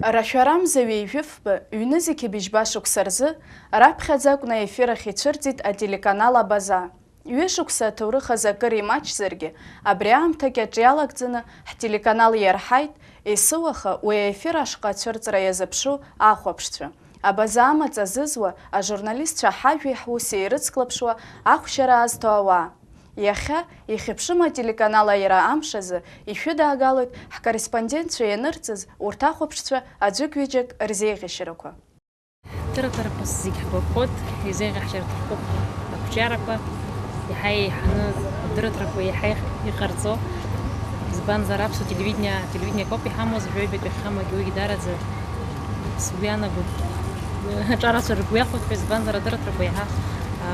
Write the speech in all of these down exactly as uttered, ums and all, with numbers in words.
Рашәарамза ҩажәи фба, ҩнызқьи быжьба шықәса рзы раԥхьаӡа акәны аефир ахь ицәырҵит ателеканал Абаза. Ҩышықәса аҭоурых азы акыр имаҷзаргьы, абри аамҭагь аҿы иалагӡаны ҳтелеканал иарҳаит, есыуаха уи аефир ашҟа ацәырҵра иазыԥшу ахәаԥшцәа. Абаза амаҵ азызуа ажурналистцәа ҳажәеи ҳуси ирыцклаԥшуа ахәшьара азҭо ауаа. Иахьа ихьыԥшым ателеканал аира амш азы ишәыдаагалоит ҳкорреспондентцәа ианырҵаз урҭ ахәаԥшцәа аӡәык-ҩыџьак рзеиӷьашьарақәа. Дырраҭарақәа зегь ҳгәаԥхоит, изеиӷьаҳшьар ҭахуп ақәҿиарақәа, иаҳа еиҳаны адырраҭарақәа иаҳа иҟарҵо, избанзар аԥсуа телевидение, ателевидение акоуп иҳамоу, уажәы аҩбатәи ахьҳамоугьы уигьы даараӡа сгәы иаанагоит. Аҿарацәа ргәы иахәоит ҳәа, избанзар адырраҭарақәа иаҳа, а,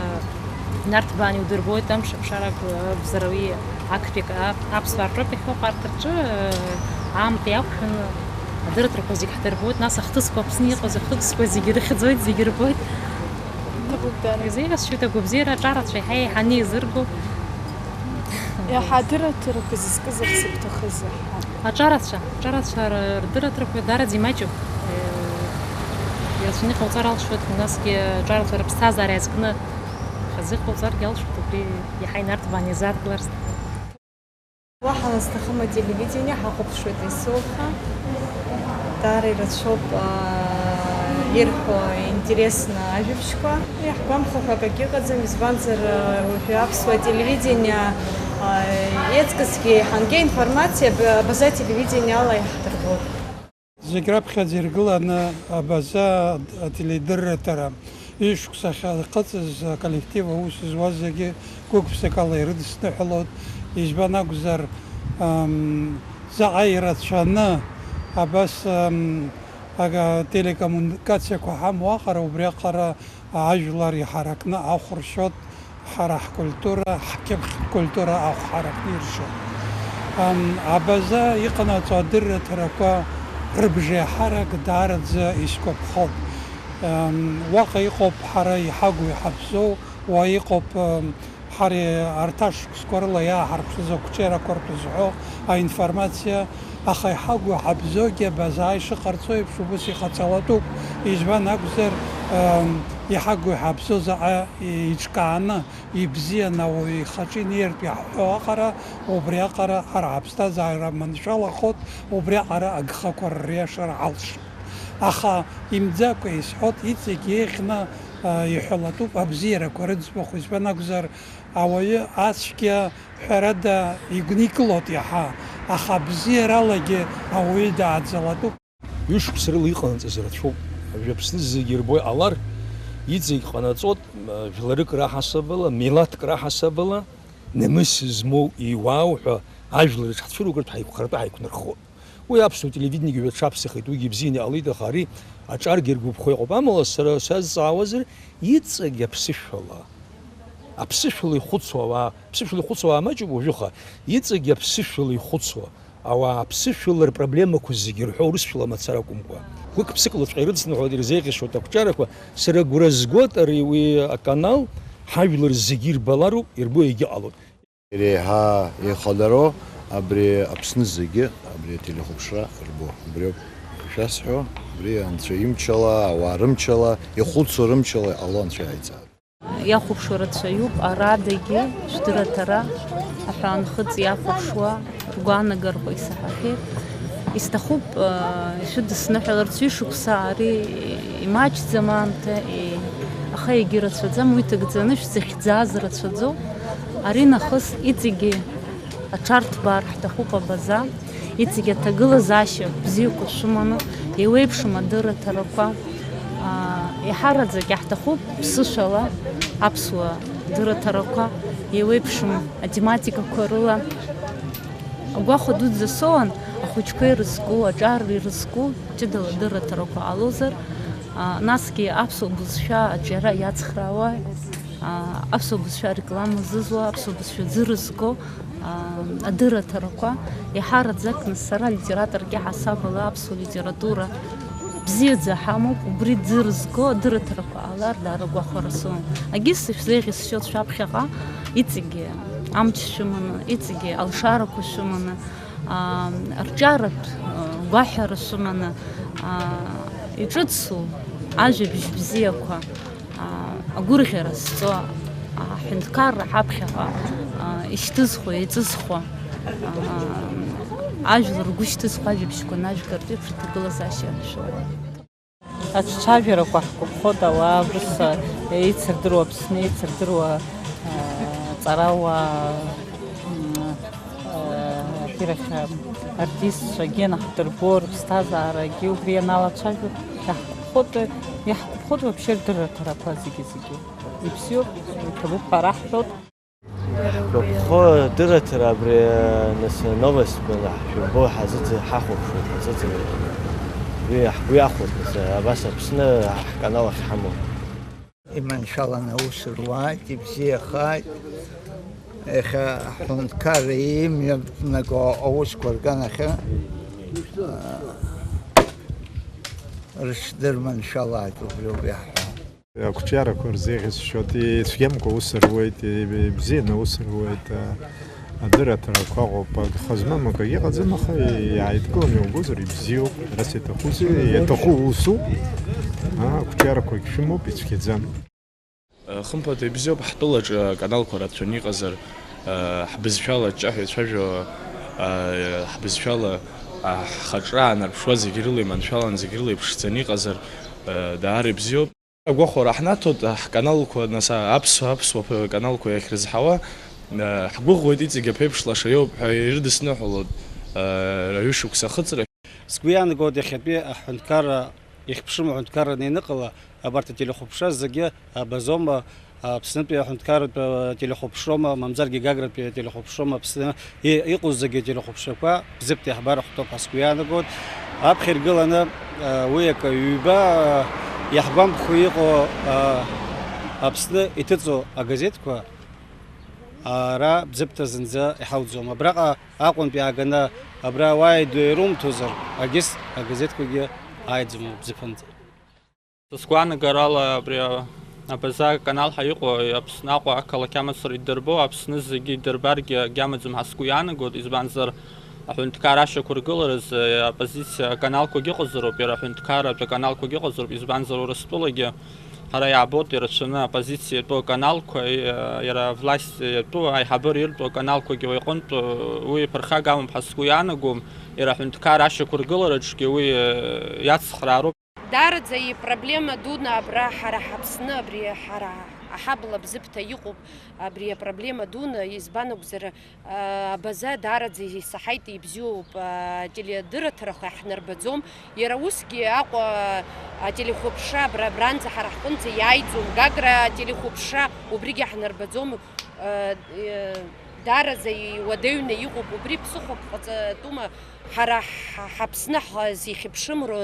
инарҭбааны иудырбоит, амш аԥшарак, а, акәзар, уи актәи ак-, а-, аԥсуаа рҿоуп иахьыҟоу, арҭ рҿы, а, аамҭа иақәшәаны адырраҭарақәа зегь ҳдырбоит, нас ахҭысқәа Аԥсны иҟаз ахҭысқәа зегь ирыхьӡоит, зегь ирбоит. Изеиӷьасшьоит агәабзиара, аҿарацәа иаҳа еиҳаны еизырго. Иаҳа адырраҭарақәа зызкыз ахь сыбҭахыз иаҳа. Аҿарацәа, аҿарацәа р-, рдырраҭарақәа даараӡа имаҷуп. Э, ирацәаны иҟауҵар алшоит, насгьы аҿарацәа рыԥсҭазаара иазкны хазы иҟауҵаргьы алшоит, убри иаҳа инарҭбааны иазааҭгылар сҭахуп. Уаҳа ҳазҭахым ателевидение ҳахәаԥшуеит есуаха. Даара ирацәоуп, аа, ирҳәо интересны ажәабжьқәа. Иаҳгәамԥхо ҳәа акгьы ыҟаӡам, избанзар, уажәы аԥсуа телевидение, аа, еиҵкысгьы еиҳангьы аинформациа аб-, Абаза телевидение ала иаҳдырбоит. Зегь раԥхьаӡа иргыланы Абаза ателедырраҭара ҩышықәса ахьахыҵыз, аколлектив аус зуаз зегьы гәык-ԥсыкала ирыдысныҳәалоит. Избан акәзар, ам, заҟа ирацәаны абас, ам, ага-, телекоммуникациақәа ҳамоу аҟара, убри аҟара ажәлар иҳаракны ахә ршьоит, ҳара ҳкультура, ҳқьыԥхьтә культура ахә ҳаракны иршоит. Ам, Абаза иҟанаҵо адырраҭарақәа рыбжеиҳарак даараӡа исгәаԥхоит. Ам, уаҟа иҟоуп ҳара иҳагу иҳабзоу, уа иҟоуп, ам, ҳара арҭ ашықәсқәа рыла иааҳарԥшыз ақәҿиарақәа ртәы зҳәо аинформациа, аха иҳагу иҳабзоугьы Абаза ишыҟарҵо еиԥш убыс иҟаҵалатәуп, избан акәзар, ам, иҳагу иҳабзоу заҟа иҿкааны, ибзианы ауаҩы ихаҿы инеиртә иаҳҳәо аҟара, убри аҟара ҳара ҳаԥсҭазаара маншәалахоит, убри аҟара агхақәа рриашара ҳалшоит. Аха имӡакәа исҳәоит, иҵегь еиӷьны, а, иҳәалатәуп абзиарақәа рыӡбахә, избан акәзар, ауаҩы ацәгьа, ҳәарада, игәникылоит иаҳа, аха абзиаралагьы ауаҩы дааӡалатәуп. Ҩышықәса рыла иҟанаҵаз рацәоуп. Уажәы Аԥсны зегьы ирбо иҟалар, иҵегь ҟанаҵоит, жәларык раҳасабала, милаҭк раҳасабала, намыс змоу иуаау ҳәа ажәлар рыҽҳацәырукыртә ҳаиқәхаратәы ҳаиқәнархоит. Уи аԥсуа телевидениагьы уаҩаԥсахит, уигьы ибзианы иҟалеит, аха ари аҿаргьы ргәаԥхо иҟоуп. Амала сара сазҵаауазар, иҵегь аԥсышәала, аԥсышәала ихәыцуа ауаа, аԥсышәала ихәыцуа ауаа маҷуп уажәыха, иҵегь аԥсышәала ихәыцуа ауаа, аԥсышәала рпроблемақәа зегьы рҳәо урысшәала мацара акәымкәа. Гәык-ԥсык лаҵәҟьа ирыцныҳәоит, ирзеиӷьасшьоит ақәҿиарақәа, сара агәра згоит ари уи аканал, ҳажәлар зегьы ирбалароуп, ирбо иагьыҟалоит. Иреиҳа еихадароу абри Аԥсны зегьы абри ателехәаԥшра рбо. Убриоуп шәасҳәо, абри Анцәа имчала, ауаа рымчала, ихәыцу рымчала иҟало Анцәа иаиҵааит. Иахәаԥшуа рацәаҩуп, арадагьы шәдырраҭара аҳәаанхыҵ иахәаԥшуа ргәаанагарақәа исаҳахьеит. Исҭахуп, э, ишәыдысныҳәаларц ҩышықәса ари имаҷӡам аамҭа, и-, аха егьырацәаӡам, уи ҭагӡаны шәзыхьӡаз рацәаӡоуп. Ари нахыс иҵегьы аҽарҭбаар ҳҭахуп Абаза, иҵегьы аҭагылазаашьа бзиақәа шәыманы, еиуеиԥшым адырраҭарақәа, аа, еиҳараӡак иаҳҭахуп ԥсышәала аԥсуа дырраҭарақәа, еиуеиԥшым атематикақәа рыла. Агәахәа дуӡӡа соуан, ахәыҷқәа ирызку, аҿар ирызку, ҷыдала адырраҭарақәа ҟалозар, аа, насгьы аԥсуа бызшәа аҿиара иацхраауа, аа, аԥсуа бызшәа реклама зызуа, аԥсуа бызшәа ӡы рызго, аа, адырраҭарақәа, еиҳараӡак нас сара литераторк иаҳасаб ала аԥсуа литература бзиаӡа ҳамоуп, убри ӡы рызго адырраҭарақәа ҟалар даара гәахәара соуан. Егьыс ишәзеиӷьасшьоит шәаԥхьаҟа, иҵегьы амч шәыманы, иҵегьы алшарақәа шәыманы, аа, рҿиаратә, аа, гәаҳәара шәыманы, Аа, иҿыцу ажәабжь бзиақәа, аа, агәырӷьара зҵо, аҳәынҭқарра ҳаԥхьаҟа, аа, ишьҭызхуа, еиҵызхуа, аа, ажәлар ргәы шьҭызхуа ажәабжьқәа нажәгартә еиԥш аҭагылазаашьа аншәоуа. Ацәажәарақәа ҳгәаԥхоит, ауаа ус еицырдыруа, Аԥсны еицырдыруа, аа, ҵарауаа, м, аа, абирахь артистцәагьы наҳдырбо, рыԥсҭазаарагьы убри аналацәажәо, иаҳгәаԥхоит, иаҳгәаԥхоит вообще рдырраҭарақәа зегьы-зегьы. Ибзиоуп, иҭабуп ҳәа раҳҳәоит. Ҳгәаԥхо адырраҭара абри, нас, новостьқәа ҳшәырбо ҳазыӡ-, ҳахәаԥшуеит, ҳазыӡырҩуеит. Уи ҳгәы иахәоит, нас, абас Аԥсны ҳканал ахь ҳамоу. Иманшәаланы аус руааит, ибзиахааит. Иахьа аҳәынҭқарра имҩанаго аусқәа рганахьы, а, рыҽдырманшәалааит, убриоуп иаҳҳәо. Ақәҿиарақәа рзеиӷьасшьоит, ицәгьамкәа аус руеит, ибзианы аус руеит, а, адырраҭарақәа ыҟоуп, агха змам акгьы ыҟаӡам, аха иааидкыланы иугозар ибзиоуп, ара сиҭахузеи, иаҭаху усуп, а, ақәҿиарақәагь шәымоуп, ицәгьаӡам. Хымԥада ибзиоуп, ҳтәылаҿы аканалқәа рацәаны иҟазар, ҳбызшәала аҿҿаҳәа ицәажәо, ҳбызшәала ҳхаҿра аанарԥшуа зегь рыла иманшәалан, зегь рыла иԥшӡаны иҟазар, даара ибзиоуп. Агәахәара ҳнаҭоит, ҳканалқәа, нас, аԥсуа, аԥсуа каналқәа иахьрызҳауа, ҳгәыӷуеит, иҵегь аԥеиԥшлаша иоуп ҳәа ирыдысныҳәалоит, аҩышықәса ахыҵра. Сгәы иаанагоит, иахьатәи аҳәынҭқарра, ихьԥшым аҳәынҭқарра аныҟала, абарҭ ателехәаԥшра зегьы абазоума, Аԥснытәи аҳәынҭқарратә телехәаԥшроума, мамзаргьы Гагратәи ателехәаԥшроума, Аԥсны и-, иҟоу зегьы ателехәаԥшрақәа бзыԥ иаҳбар ахәҭоуп ҳәа сгәы иаанагоит. Аԥхьа иргыланы, а, уи акы, ҩба, а, иаҳгәамԥхо иҟоу, а, Аԥсны иҭыҵуа агазеҭқәа, ара бзыԥҭа зынӡа иҳауӡом. Абраҟа Аҟәантә иааганы абра ауаа идоу ирумҭозар, агьыс агазеҭқәагьы ааиӡом бзыԥынҵа. Сгәаанагарала, абри Абаза аканал ҳәа иҟоу Аԥсны Аҟәа ақалақь амацара иддырбо, Аԥсны зегьы иддырбаргьы агьамаӡам ҳәа сгәы иаанагоит, избанзар, аҳәынҭқар ашьақәыргыларазы аоппозициа аканалқәагьы ыҟазароуп, иара аҳәынҭқарратә аканалқәагьы ыҟазароуп, избанзар, Урыстәылагьы ҳара иаабоит ирацәаны аоппозициа иатәу аканалқәа, иара авласть иатәу аиҳабыра иртәу аканалқәагьы уи аҟынтә уи ԥырхага амоуп ҳәа сгәы иаанагом, иара аҳәынҭқар ашьақәыргылараҿгьы уи иацхраароуп. Даараӡа ипроблема дуны абра ҳара ҳАԥсны, абри ҳара аҳабла бзыԥҭа иҟоуп абри апроблема дуны, избан акәзар, Абаза даараӡа исаҳаит, ибзиоуп, ателедырраҭарақәа ҳнарбаӡом. Иара усгьы Аҟәа ателехәаԥшра абра, абранӡа ҳара ҳҟынӡа иааиӡом, Гагра ателехәаԥшра убригьы ҳнарбаӡом. Даараӡа иуадаҩны иҟоуп, убри ԥсыхәак ҟаҵатәума, ҳара ҳ-, ҳАԥсны ҳзихьыԥшымро,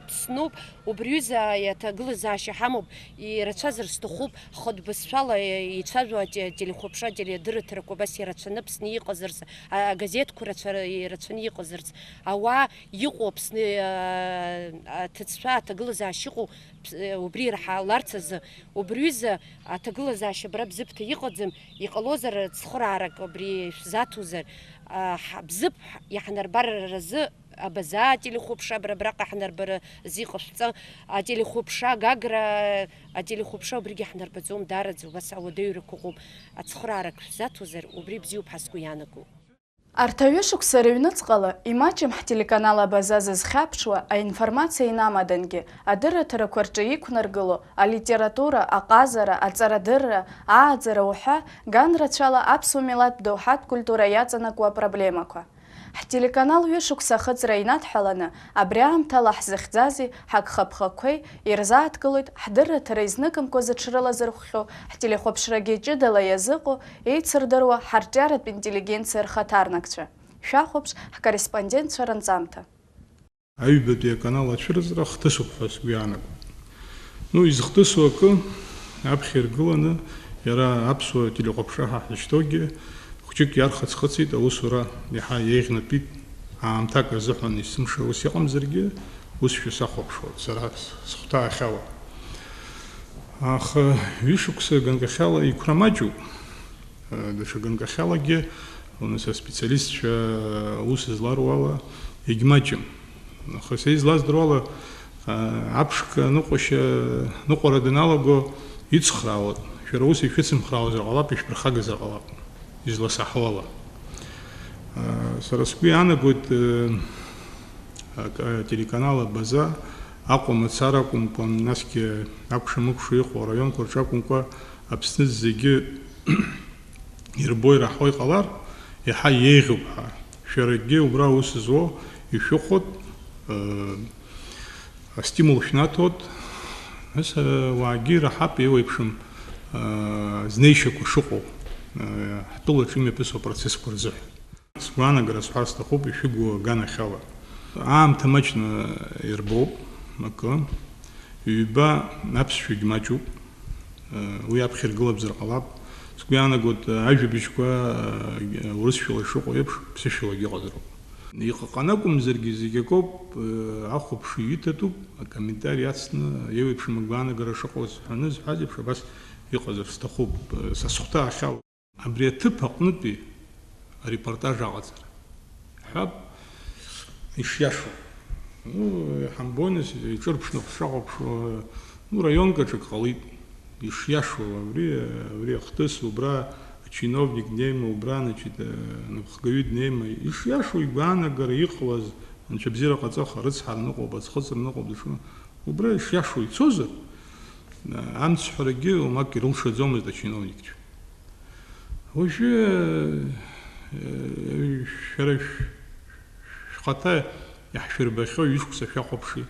Аԥсноуп, убри ҩыза аҭагылазаашьа ҳамоуп. Ирацәазар сҭахуп, хатә бызшәала ицәажәо ате-, ателехәаԥшра, ателедырраҭарақәа абас ирацәаны Аԥсны иҟазарц, а-, агазеҭқәа рацәа-, ирацәаны иҟазарц, ауаа иҟоу Аԥсны, а-, аҭыӡшәа, аҭагылазаашьа ыҟоу, ԥс-, убри ирҳаларц азы, убриҩыза аҭагылазаашьа абра бзыԥҭа иҟаӡам, иҟалозар цхыраарак абри шәзаҭозар, а, ҳ-, бзыԥ иаҳнарбар разы Абаза ателехәаԥшра абра, абраҟа ҳнарбара зыҟашәҵа, ателехәаԥшра Гагра, ателехәаԥшра убригьы ҳнарбаӡом, даараӡа убас ауадаҩрақәа ыҟоуп, ацхыраарак шәзаҭозар, убри бзиоуп ҳәа сгәы иаанагоуп. Арҭ аҩышықәса рыҩныҵҟала имаҷым ҳтелеканал Абаза зызхьаԥшуа аинформациа инамадангьы, адырраҭарақәа рҿы иқәнаргыло алитература, аҟазара, аҵарадырра, ааӡара уҳәа, ган рацәала аԥсуа милаҭтә доуҳатә культура иаҵанакуа апроблемақәа. Ҳтелеканал ҩышықәса ахыҵра инадҳәаланы, абри аамҭала ҳзыхьӡази ҳагхаԥхақәеи ирзааҭгылоит ҳдырраҭара изныкымкәа зыҽрылазырхәхьоу, ҳтелехәаԥшрагьы ҷыдала иазыҟоу, еицырдыруа ҳарҿиаратә интеллигенциа рхаҭарнакцәа. Шәахәаԥш ҳкорреспондентцәа ранҵамҭа. Аҩбатәи аканал ацәырҵра хҭысуп ҳәа сгәы иаанагоит. Ну, изыхҭысу акы, аԥхьа иргыланы, иара аԥсуа телехәаԥшра ҳәа ҳзышьҭоугьы, хәҷык иархыҵ-хыҵит аусура, иаҳа еиӷьнатәит, аамҭак азыҳәан есымша ус иҟамзаргьы, усшәа сахәаԥшуан, сара схәҭаахьала. Аха ҩышықәса ганкахьала иқәра маҷуп. Даҽа ганкахьалагьы, нас аспециалистцәа аус зларуала егьмаҷым. Аха са излаздыруала, аԥшқа ныҟәашьа, ныҟәара даналаго ицхраауеит. Шәара ус ишәыцымхраауазар ҟалап, ишәԥырхагазар ҟалап, изласаҳауала. Сара сгәы иаанагоит, ак-, ателеканал Абаза Аҟәа мацара акәымкәан, насгьы акәша-мыкәша иҟоу араионқәа рҿы акәымкәа, Аԥсны зегьы ирбо ираҳауа иҟалар, иаҳа еиӷьуп ҳәа. Шәарагьы убра аус зуо ишәыхәоит, э, астимул шәнаҭоит, нас, э, уаагьы ираҳап еиуеиԥшым, э, знеишьақәа шыҟоу, э, ҳтәылаҿы имҩаԥысуа процессқәа рзыҳәан. Сгәаанагара сҳәар сҭахуп ишәыгу аганахьала. Аамҭа маҷны ирбоуп акы. Ҩба аԥсшәагь маҷуп. Уи аԥхьа иргылабзар ҟалап. Сгәы иаанагоит, ажәабжьқәа, урысшәала ишыҟоу еиԥш, ԥсышәалагьы ыҟазароуп. Иҟаҟаны акәымзаргьы зегь акоуп, ахәаԥшҩы иҭатәуп, акомментари ацны, еиуеиԥшым агәаанагара шыҟоу ҳәаны зҳәаз еиԥш, абас иҟазар сҭахуп, са схәҭаахьала. Абри аҭыԥ аҟнытәи арепортаж аҟаҵара. Ҳәап, ишиашоу. Ну, иҳамбои, нас, иҿырԥшны ҳшахәаԥшуа, ну, раионк аҿы ак ҟалеит. Ишиашоу, абри, абри ахҭыс, убра ачиновник днеима, убра, значит, э, анапхгаҩы днеима, ишиашоу игәаанагара иҟалаз, анцәа бзиара ҟаҵаха, рыцҳара ныҟәоуп, аӡхыҵра ныҟәоуп, даҽа, убра ишиашоу ицозар, э, амцҳәарагьы уамак ирылшаӡомызт ачиновникцәа. Уажәы, э, шәара шә-, шәхаҭа иаҳшәырбахьоу ҩышықәса шәахәаԥши,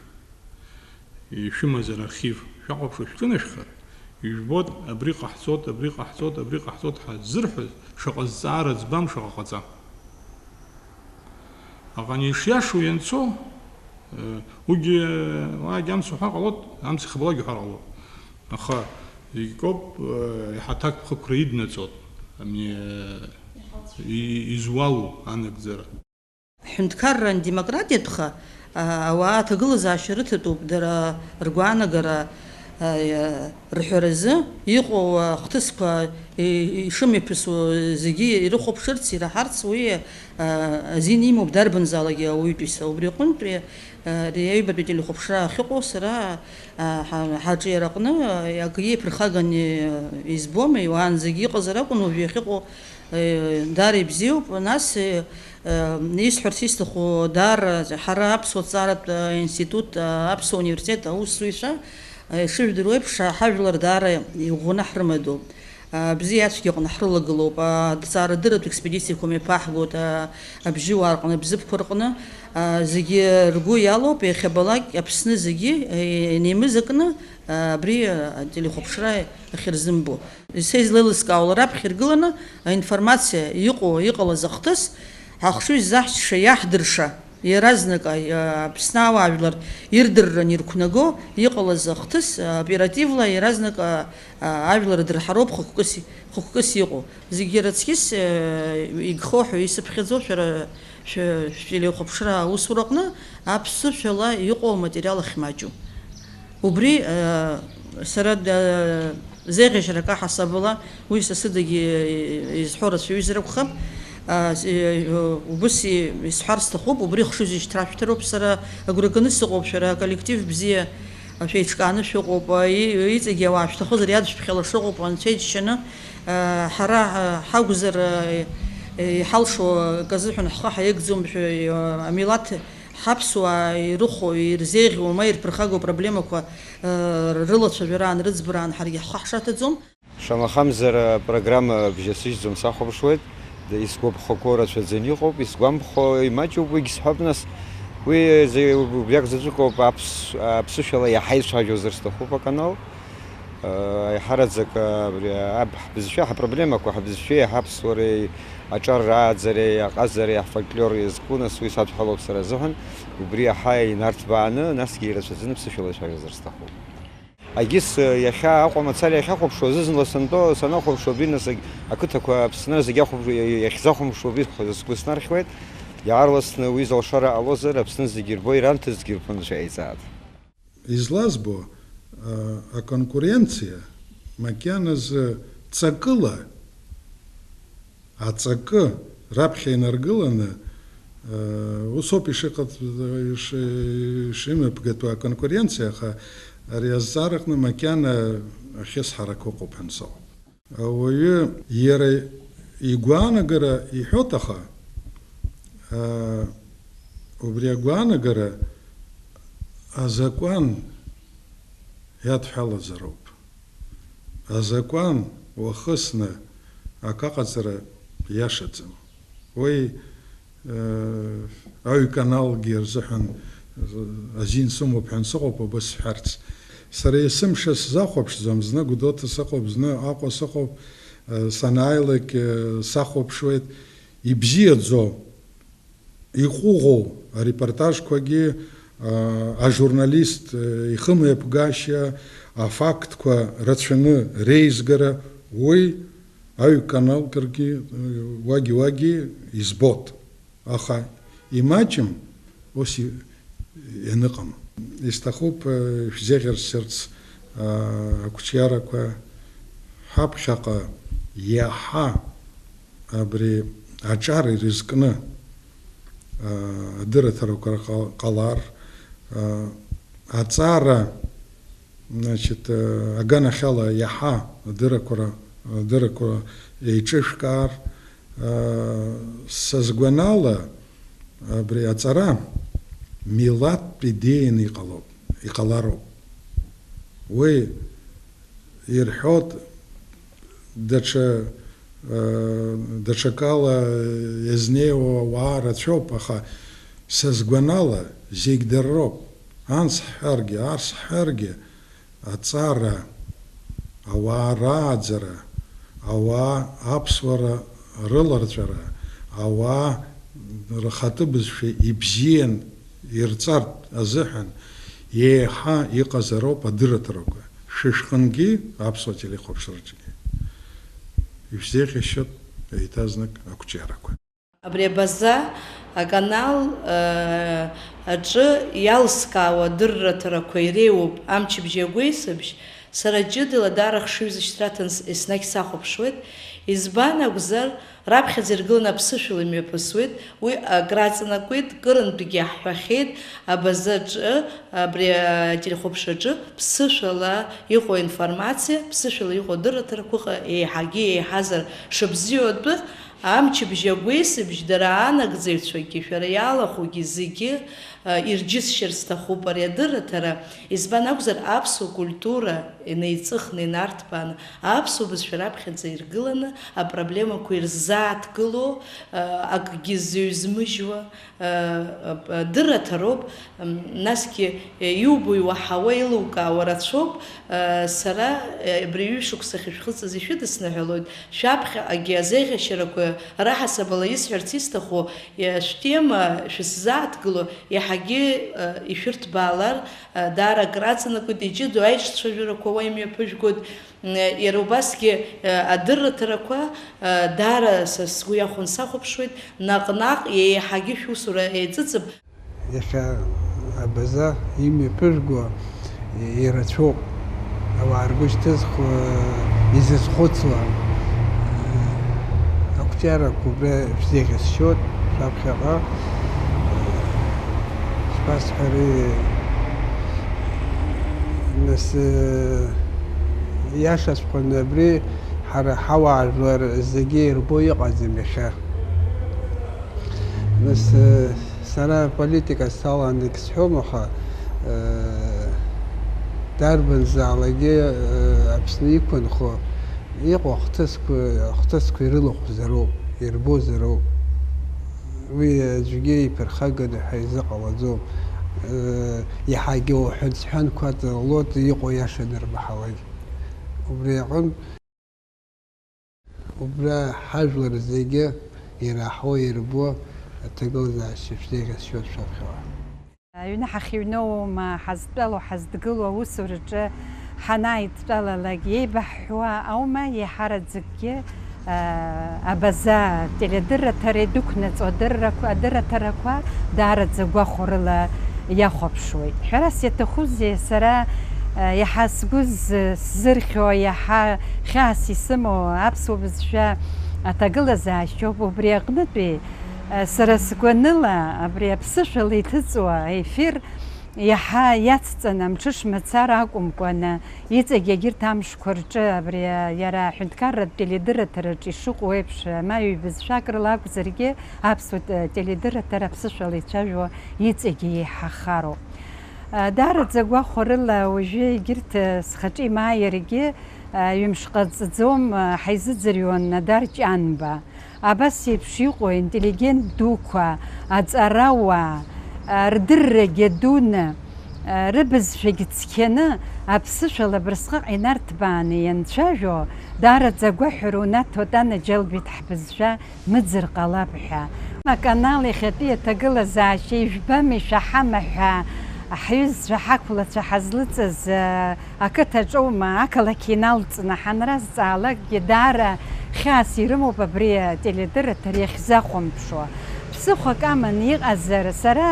ишәымазар архив, шәахәаԥшуа шәҿынашәхар, ижәбоит, абри ҟаҳҵоит, абри ҟаҳҵоит, абри ҟаҳҵоит ҳәа ззырҳәоз шаҟа зҵаара ӡбам, шаҟа ҟаҵам. Аха ани ишиашоу ианцо, э, уигьы, э, уаагьы амц уҳәар ҟалоит, амц ихабалак уҳәар ҟалоит. Аха зегь акоуп, э, иҳаҭак ԥхықәра иднаҵоит, ами, э, и-, изуалу анагӡара. Ҳҳәынҭқарра андемократиатәха, а, ауаа аҭагылазаашьа рыҭатәуп, дара ргәаанагара, а, иа-, рҳәаразы иҟоу ахҭысқәа и-, ишымҩаԥысуа зегьы ирыхәаԥшырц, ираҳарц уи, а, азин имоуп дарбанзаалакгьы ауаҩытәыҩса. Убри аҟынтәи, а, ари аҩбатәи ателехәаԥшра ахьыҟоу сара, а, ҳа-, ҳаҿиараҟны, а, акы иеиԥырхаганы избом, уаанӡагьы иҟазар акәын, уажә иахьыҟоу, а, даара ибзиоуп. Нас, а, Исҳәарц исҭаху даара, ҳара аԥсуа ҭҵааратә институт, аԥсуа университет аусзуҩцәа, ишыжәдыруа еиԥш, ҳажәлар даара иӷәӷәаны ҳрымадоуп. Бзиа ацәгьа аҟны ҳрылагылоуп, аҭҵаарадырратә експедициақәа мҩаԥаҳгоит, абжьыуаа рҟны, абзыԥқәа рҟны, зегьы ргәы иалоуп, иахьабалак Аԥсны зегьы инеимызакны абри ателехәаԥшра ахьырзымбо. Са излеилыскаауа, раԥхьа иргыланы аинформациа иҟоу, иҟалаз ахҭыс, ҳахшыҩзаҳшьцәа иаҳдырша, иаразнак, а, Аԥсны ауаажәлар ирдырран ирқәнаго иҟалаз ахҭыс, а, оперативла иаразнак, а, а, ажәлар рдырҳароуп хықәкыс, хықәкыс иҟоу. Зегьы раҵкьыс, э, игхо ҳәа исыԥхьаӡо шәара, шәа-, шәтелехәаԥшра аусураҟны аԥсышәала иҟоу аматериал ахьмаҷу. Убри, э, сара, э, зеиӷьашьарак аҳасабала, уи са сыдагьы изҳәо рацәаҩызар акәхап, э, с-, э, убыс и-, исҳәар сҭахуп, убри хшыҩзышьҭра шәҭароуп, сара агәра ганы сыҟоуп, шәара аколлектив бзиа, шәеиҿкааны шәыҟоуп, и-, иҵегьы ауаа шәҭахызар иадышәԥхьала шыҟоуп, анцәа иџьшьаны, э, ҳара, э, ҳакәзар, э, иҳалшо акы азыҳәан ҳхы ҳаиагӡом, шәа-, э, амилаҭ Ҳаԥсуаа ирыхәо, ирзеиӷьу, ма ирԥырхагоу апроблемақәа, э, рылацәажәараан, рыӡбараан ҳаргьы ҳхы ҳшаҭаӡом. Шамахамзар апрограмма бжьасыжьӡом сахәаԥшуеит, д-, исгәаԥхақәоу рацәаӡаны иҟоуп, исгәамԥхо имаҷуп, уигь сҳәап нас. Уи зе-, убриак заҵәык ауп аԥс-, аԥсышәала иаҳа ицәажәозар сҭахуп аканал. Аиҳараӡак абри аб-, ҳбызшәа, ҳапроблемақәа, ҳбызшәеи ҳаԥсуареи, аҿар рааӡареи, аҟазареи, ҳфольклори иазку, нас уи садҳәалоуп сара азыҳәан, убри иаҳа инарҭбааны, насгьы ирацәаӡаны ԥсышәала ицәажәозар сҭахуп. Агьыс, иахьа Аҟәа мацара иахьахәаԥшуа, зны-зынла сантәо, санахәаԥшуа, абри нас аг-, ақыҭақәа Аԥсны зегь ахәаԥш-, иахьзахәаԥшуа абри сгәы снархьуеит, иаарласны уи залшара ҟалозар, Аԥсны зегь ирбо, иранҭыҵгьы рԥынҵәа еиҵааит. Излазбо, а, аконкуренциа макьаназы ҵакыла, аҵакы раԥхьа инаргыланы, Усоуп ишыҟаҵ-, иши-, ишимҩаԥгатәу аконкуренциа, аха ари азҵаараҟны макьана ахьысҳарақәа ыҟоуп ҳәа сыҟоуп. Ауаҩы иара игәаанагара иҳәоит, аха, аа, убри агәаанагара азакәан иадҳәалазароуп. Азакәан уахысны акы аҟаҵара иашаӡам. Уи, э, аҩ каналгьы рзыҳәан, э, азин сымоуп ҳәа сыҟоуп, убас сҳәарц. Сара есымша сзахәаԥшӡом, зны Гәдоуҭа сыҟоуп, зны Аҟәа сыҟоуп, э, санааилак, э, сахәаԥшуеит, ибзиаӡоу, иҟәыӷоу арепортажқәагьы, а, ажурналист, э, ихымҩаԥгашьа, афактқәа рацәаны реизгара, уи аҩ каналкыргьы, э, уагьы-уагьы избоит. Аха имаҷым ус и-, ианыҟам. Исҭахуп, э, шәзеӷьасшьарц, а, ақәҿиарақәа ҳаԥхьаҟа иаҳа абри аҿар ирызкны, а, адырраҭарақәа ҟа-, ҟалар, а, аҵара, значит, а, аганахьала иаҳа адыррақәа, адыррақәа еиҿышәкаар, а, са сгәанала, абри аҵара милаҭтә идеианы иҟалоуп, иҟалароуп. Уи ирҳәоит, даҽа, э, даҽакала иазнеиуа ауаа рацәоуп, аха са сгәанала, зегь дара роуп. Анс ҳҳәаргьы, арс ҳҳәаргьы, аҵара, ауаа рааӡара, ауаа аԥсуара рыларҵәара, ауаа рхатәы бызшәа ибзиан ирҵартә азыҳәан еиҳа иҟазароуп адырраҭарақәа шәышәҟынгьы аԥсуа телехәаԥшраҿгьы. Ишәзеиӷьасшьоит еиҭазнык ақәҿиарақәа. Абри абаза аканал, э, аҿы иалскаауа адырраҭарақәа иреиуоуп амчыбжьи агәеисыбжь, сара ҷыдала даара хшыҩзышьҭра аҭан с-, еснагь сахәаԥшуеит. Избан акәзар, раԥхьаӡа иргыланы аԥсышәала имҩаԥысуеит, уи акраҵанакуеит, кырынтәгьы иаҳҳәахьеит, абазаҿы, абри ателехәаԥшраҿы ԥсышәала иҟоу аинформациа, ԥсышәала иҟоу адырраҭарақәа ыҟа-, еиҳагьы еиҳазар шыбзиоу атәы, амчыбжь агәеисыбжь дара анагӡаҩцәагьы, шәара иалахәугьы зегьы, а, ирџьысшьар сҭахуп ари адырраҭара. Избан акәзар, аԥсуа культура инеиҵыхны, инарҭбааны, аԥсуа бызшәа раԥхьаӡа иргыланы, апроблемақәа ирзааҭгыло, а, акгьы зыҩзмыжьуа, а, а, адырраҭароуп. М, насгьы, э, иубо, иуаҳауа, еилукаауа рацәоуп. Э, сара, э, абри ҩышықәса ахьышәхыҵыз ишәыдысныҳәалоит. Шәаԥхьаҟагьы азеиӷьашьарақәа раҳасабала исҳәарц исҭаху, э, шәтема шәысзааҭгыло, иаҳагьы, э, ишәырҭбаалар, э, даара акраҵанакуеит, иҷыдоу аиҿцәажәарақәа уа имҩаԥыжәгоит. М, э, иара убасгьы, э, адырраҭарақәа, э, даара са сгәы иахәон сахәаԥшуеит, наҟ-наҟ еиҳагьы шәусура еиҵыҵып. Иахьа абаза имҩаԥыжәго ирацәоуп, ауаа ргәы шьҭызхуа, изызхәыцуа. Ақәҿиарақәа убра шәзеиӷьасшьоит, шәаԥхьаҟа. Шԥасҳәари, нас, иашаҵәҟьаны абри ҳара ҳауаажәлар зегьы ирбо иҟаӡам иахьа. Нас, э, сара аполитика салан егьсҳәом, аха, э, дарбанзаалакгьы, э, Аԥсны иқәынхо иҟоу ахҭысқәа, ахҭысқәа ирылахәзароуп, ирбозароуп. Уи аӡәгьы иԥырхаганы ҳәа изыҟалаӡом. Э, иаҳагьы уҳәан-сҳәанқәа ҵаулоит, иҟоу иаша анырмаҳалак. Убри аҟынтә, Убра ҳажәлар зегьы ираҳауа, ирбо аҭагылазаашьа шәзеиӷьасшьоит шәаԥхьаҟа. Аҩны ҳахьыҩноума, ҳазтәалоу, ҳаздгылоу аусураҿы ҳанааидтәалалак, иеибаҳҳәуа аума еиҳараӡакгьы, а, абаза теледырраҭара идәықәнаҵо адыррақәа, адырраҭарақәа даараӡа гәахәарыла иахәаԥшуеит. Ҳәарас иаҭахузеи, сара, а, иаҳа сгәы з-, сзырхьо, иаҳа хьаас исымоу аԥсуа бызшәа аҭагылазаашьоуп. Убри аҟнытәи Сара сгәаныла, абри аԥсышәала иҭыҵуа аефир иаҳа иацҵаны, амҽыш мацара акәымкәаны, иҵегь егьырҭ амшқәа рҿы абри иара аҳәынҭқарратә теледырраҭараҿ ишыҟоу еиԥш, ма ҩбызшәак рыла акәзаргьы, аԥсуа теледырраҭара аԥсышәала ицәажәо иҵегь еиҳахароуп. Даараӡа гәахәарыла уажәы егьырҭ схаҿы имааи иаргьы ҩымш ҟаҵаӡом, ҳаизыӡырҩуан Надар Ҷанба. Абас еиԥш иҟоу интеллигент дуқәа, аҵарауаа, рдыррагьы дуны, рыбызшәагь цқьаны, аԥсышәала абырсҟак инарҭбааны ианцәажәо, даараӡа агәаҳәара унаҭоит, анаџьалбеит ҳбызшәа мыӡыр ҟалап ҳәа. Аканал иахьатәи аҭагылазаашьа ижәбами, шәаҳама ҳәа ҳҩызцәа, ҳақәлацәа ҳазлыҵыз, ақыҭаҿоума, ақалақь иналҵны ҳанразҵаалакгьы, даара хьаас ирымоуп абри ателедырраҭара иахьзахәамԥшуа. Ԥсыхәак аманы иҟазар, сара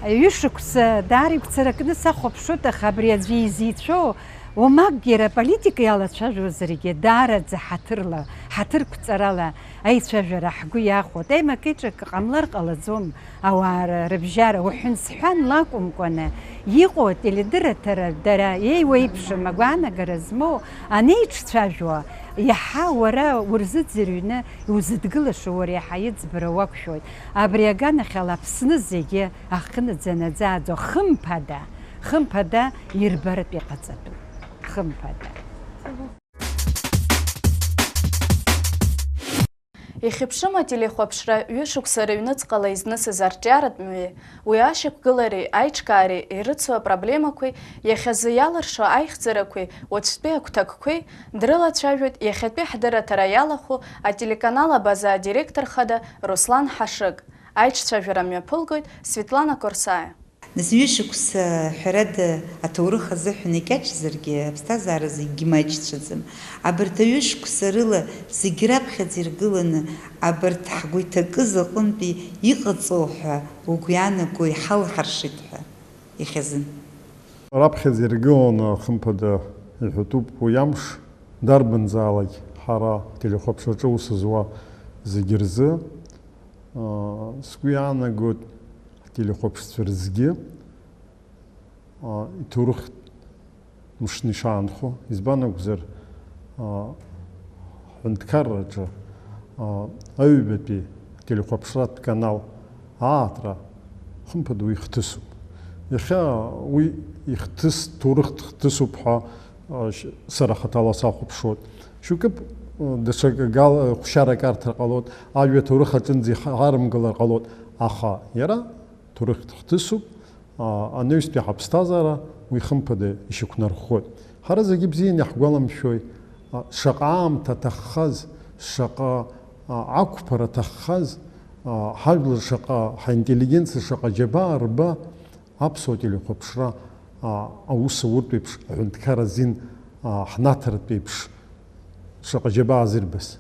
ҩышықәса даара игәцаракны сахәаԥшуеит, аха абри аӡәы изицәоу уамакгьы иара аполитика иалацәажәозаргьы, даараӡа ҳаҭырла, ҳаҭырқәҵарала аицәажәара ҳгәы иахәоит. Аимак-еиҿак ҟамлар ҟалаӡом. Ауаа р-, рыбжьара уҳәан-сҳәан лакәымкәаны, иҟоу ателедырраҭара дара еиуеиԥшым агәаанагара змоу анеиҿцәажәо, иаҳа уара урзыӡырҩны иузыдгылаша уара иаҳа иӡбара уақәшәоит. Абри аганахьала Аԥсны зегьы ахьынаӡанаӡааӡо, хымԥада, хымԥада ирбартә иҟаҵатәуп. Хымԥада. Ихьыԥшым ателехәаԥшра ҩышықәса рыҩныҵҟала изнысыз арҿиаратә мҩеи, уи ашьақәгылареи аиҿкаареи ирыцу апроблемақәеи, иахьазы иалыршо аихьӡарақәеи, уаҵәтәи агәҭакқәеи дрылацәажәоит иахьатәи ҳдырраҭара иалахәу ателеканал Абаза адиректор хада Руслан Ҳашыг. Аиҿцәажәара мҩаԥылгоит Светлана Корсаиа. Нас ҩышықәса, ҳәарада, аҭоурых азыҳәан икьаҿзаргьы, аԥсҭазаара зегьгьы маҷцәаӡам. Абарҭ аҩышықәса рыла зегь раԥхьаӡа иргыланы, абарҭ ҳгәы иҭакыз аҟынтәи иҟаҵоу ҳәа угәы иаанагои, ҳалҳаршеит ҳәа иахьазын? Раԥхьаӡа иргыланы, хымԥада, иҳәатәуп уи амш, дарбанзаалак ҳара ателехәаԥшраҿы аус зуа зегьы рзы, аа, сгәы иаанагоит, ҳтелехәаԥшцәа рзгьы, аа, иҭоурыхтә мшны ишаанхо, избан акәзар, аа, ҳҳәынҭқарраҿы, аа, аҩбатәи ателехәаԥшратә канал аартра, хымԥада, уи хҭысуп. Иахьа уи ихҭыс, ҭоурыхтә хҭысуп ҳәа, аа, ш-, сара хаҭала сахәаԥшуеит. Шьоукы, даҽакы гал-, хәшьарак арҭар ҟалоит, ажәа аҭоурых аҿынӡа ихарымгалар ҟалоит, аха иара ҭоурыхтә хҭысуп, а, анаҩстәи ҳаԥсҭазаара уи хымԥада ишьақәнархоит. Ҳара зегьы бзианы иаҳгәаламшәои, а, шаҟа аамҭа аҭаххаз, шаҟа, а, ақәԥара аҭаххаз, а, ҳажәлар шаҟа, ҳинтеллигенциа шаҟа џьабаа рба, аԥсуа телехәаԥшра, а, аус ауртә еиԥш, аҳәынҭқар азин, а, ҳнаҭартә еиԥш, шаҟа џьабаа азырбаз.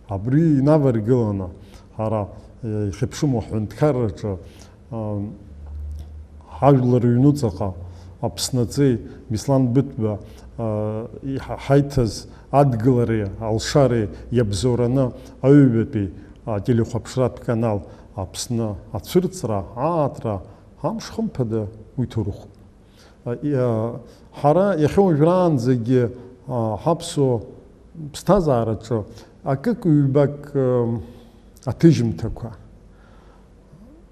Абри инаваргыланы, ҳара, э, ихьыԥшыму ҳҳәынҭқарраҿы, а, ҳажәлар рыҩнуҵаҟа Аԥсны аҵеи Беслан Быҭәба, а, иҳа-, ҳаиҭаз адгылареи алшареи иабзоураны аҩбатәи ателехәаԥшратә канал Аԥсны ацәырҵра, аартра, амш хымԥада уи ҭоурыхуп. А, иа-, ҳара иахьа уажәраанӡагьы, а, ҳаԥсуа ԥсҭазаараҿы акык-ҩбак, ы, аҭыжьымҭақәа,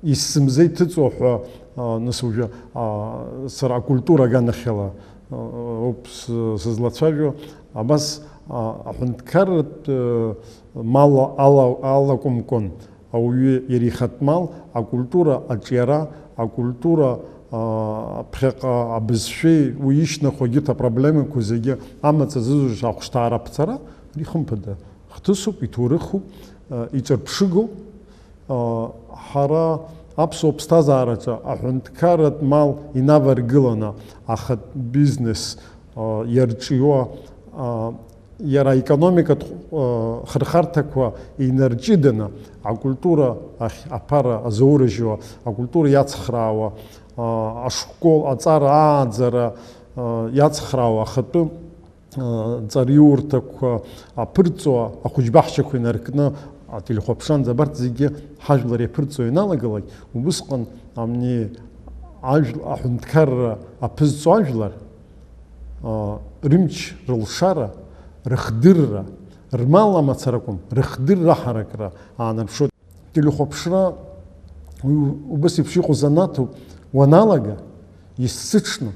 исымза иҭыҵуа ҳәа, а, нас уажәы, а, сара акультура аганахьала, а, ауп с-, сызлацәажәо, абас, а, аҳәынҭқарратә, ы, мал ала-, алакәымкәан, ауаҩы иара ихатә мал, акультура аҿиара, акультура, аа, ԥхьаҟа абызшәеи уи ишьҭнахуа егьырҭ апроблемақәа зегьы амаҵ азызуша ахәшҭаара аԥҵара, ари хымԥада хҭысуп, иҭоурыхуп, аа, иҿырԥшыгоуп. Аа, ҳара аԥсуа ԥсҭазаараҿы аҳәынҭқарратә мал инаваргыланы ахатә бизнес, аа, иарҿиуа, аа, иара аекономикатә, э, хырхарҭақәа инарҷыданы, акультура ахь аԥара азоурыжьуа, акультура иацхраауа, э, ашкол аҵара ааӡара, э, иацхраауа ахатәы, э, ҵариурҭақәа аԥырҵо, ахәыҷбаҳчақәа инаркны, Ателехәаԥшраанӡа абарҭ зегьы ҳажәлар иаԥырҵо ианалагалак, убысҟан амни ажәл-, аҳәынҭқарра аԥызҵо ажәлар, а, рымч, рылшара, рыхдырра, рмал амацара акәым, рыхдырра ҳаракра аанарԥшуеит. Телехәаԥшра уи убас еиԥш иҟоу занааҭуп уаналага, есыҽны,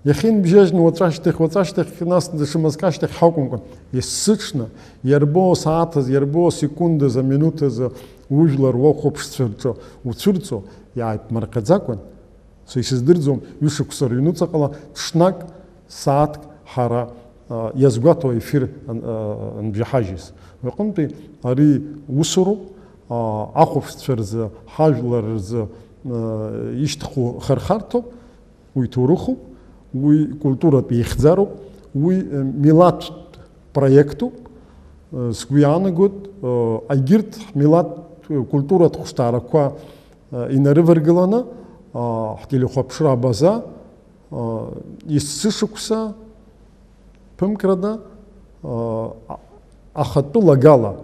иахьынбжьажьны уаҵәашьҭахь, уаҵәашьҭахь, нас даҽа мызк ашьҭахь ҳакәымкәан, есыҽны, иарбоу асааҭаз, иарбоу асекундаз, аминуҭазы ужәлар уахәаԥшцәа рҿы уцәырҵо, иааиԥмырҟьаӡакәан, са исыздырӡом, ҩышықәса рыҩнуҵаҟала ҽнак, сааҭк ҳара, а, иазгәаҭоу ефир ан-, а, анбжьаҳажьыз. Уи аҟынтәи ари усуроуп, а, ахәаԥшцәа рзы, ҳажәлар рзы, а, ишьҭыху хырхарҭоуп, уи ҭоурыхуп, уи культуратә еихьӡароуп, уи, э, милаҭтә проектуп. Э, сгәы иаанагоит, э, егьырҭ ҳмилаҭтә, э, культуратә хәышҭаарақәа, э, инарываргыланы, э, ҳтелехәаԥшра абаза, э, есышықәса ԥымкрада, э, а-, ахатәы лагала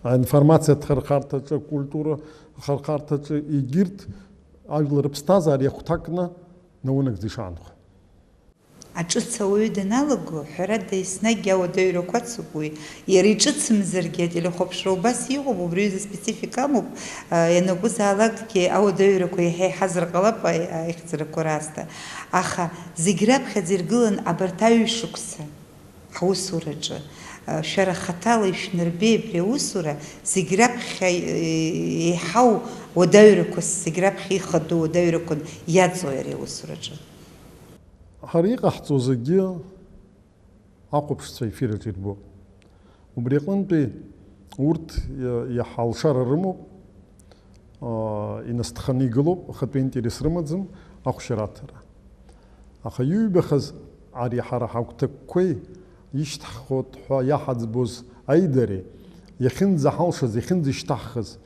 аинформациатә хырхарҭаҿы, акультура хырхарҭаҿы егьырҭ ажәлар рыԥсҭазаара иахәҭакны наунагӡа ишаанхо. Аҿыц ауаҩы даналаго, ҳәарада, еснагь ауадаҩрақәа ацуп уи. Иара иҿыцымзаргьы, ателехәаԥшра убас иҟоуп, убри аҩыза специфика амоуп, а, ианакәызаалакгьы ауадаҩрақәа еиҳа еиҳазар ҟалап, а, аихьӡарақәа раасҭа. Аха зегь раԥхьаӡа иргылан абарҭ аҩ-шықәса. Ҳусураҿы, шәара хаҭала ишәнарбеи абри аусура, зегь раԥхьа еиҳау уадаҩрақәас, зегь раԥхьа ихадоу уадаҩрақәан иаҵои ари аусураҿы? Ҳара иҟаҳҵо зегьы ахәаԥшцәа ефираҿы ирбо. Убри аҟынтәи урҭ иа-, иаҳа алшара рымоуп, аа, инасҭханы игылоуп, ахатәы интерес рымаӡам ахәшьараҭара. Аха иҩбахаз ари ҳара ҳагәҭакқәеи ишьҭаҳхуеит ҳәа иаҳаӡбоз аидареи, иахьынӡаҳалшаз, иахьынӡашьҭаҳхыз,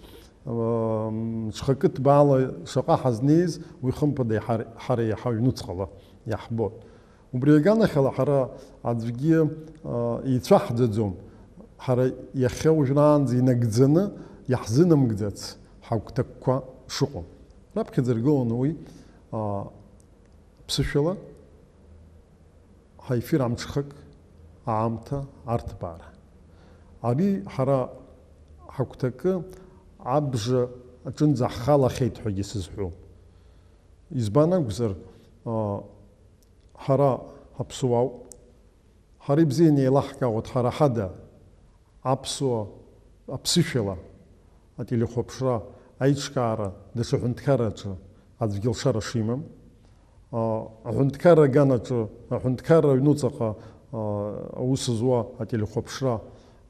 аа, мҽхакы ҭбаала шаҟа ҳазнеиз, уи хымԥада иҳар-, ҳара иаҳа аҩнуҵҟала иаҳбоит. Убри аганахьала ҳара аӡәгьы, а, ицәаҳӡаӡом, ҳара иахьа уажәраанӡа инагӡаны иаҳзынамгӡац ҳагәҭакқәа шыҟоу. Раԥхьаӡа иргыланы уи, а, ԥсышәала ҳаефир амҽхак аамҭа арҭбаара. Ари ҳара ҳагәҭакы абжа аҿынӡа ҳхалахьеит ҳәагьы сызҳәом. Избан акәзар, а, ҳара ҳаԥсуаауп, ҳара ибзианы еилаҳкаауеит ҳара ҳада аԥсуа аԥсышәала ателехәаԥшра аиҿкаара даҽа ҳәынҭқарраҿы аӡәгьы лшара шимам. А, аҳәынҭқарра аганаҿы, аҳәынҭқарра аҩнуҵаҟа, а, аус зуа ателехәаԥшра,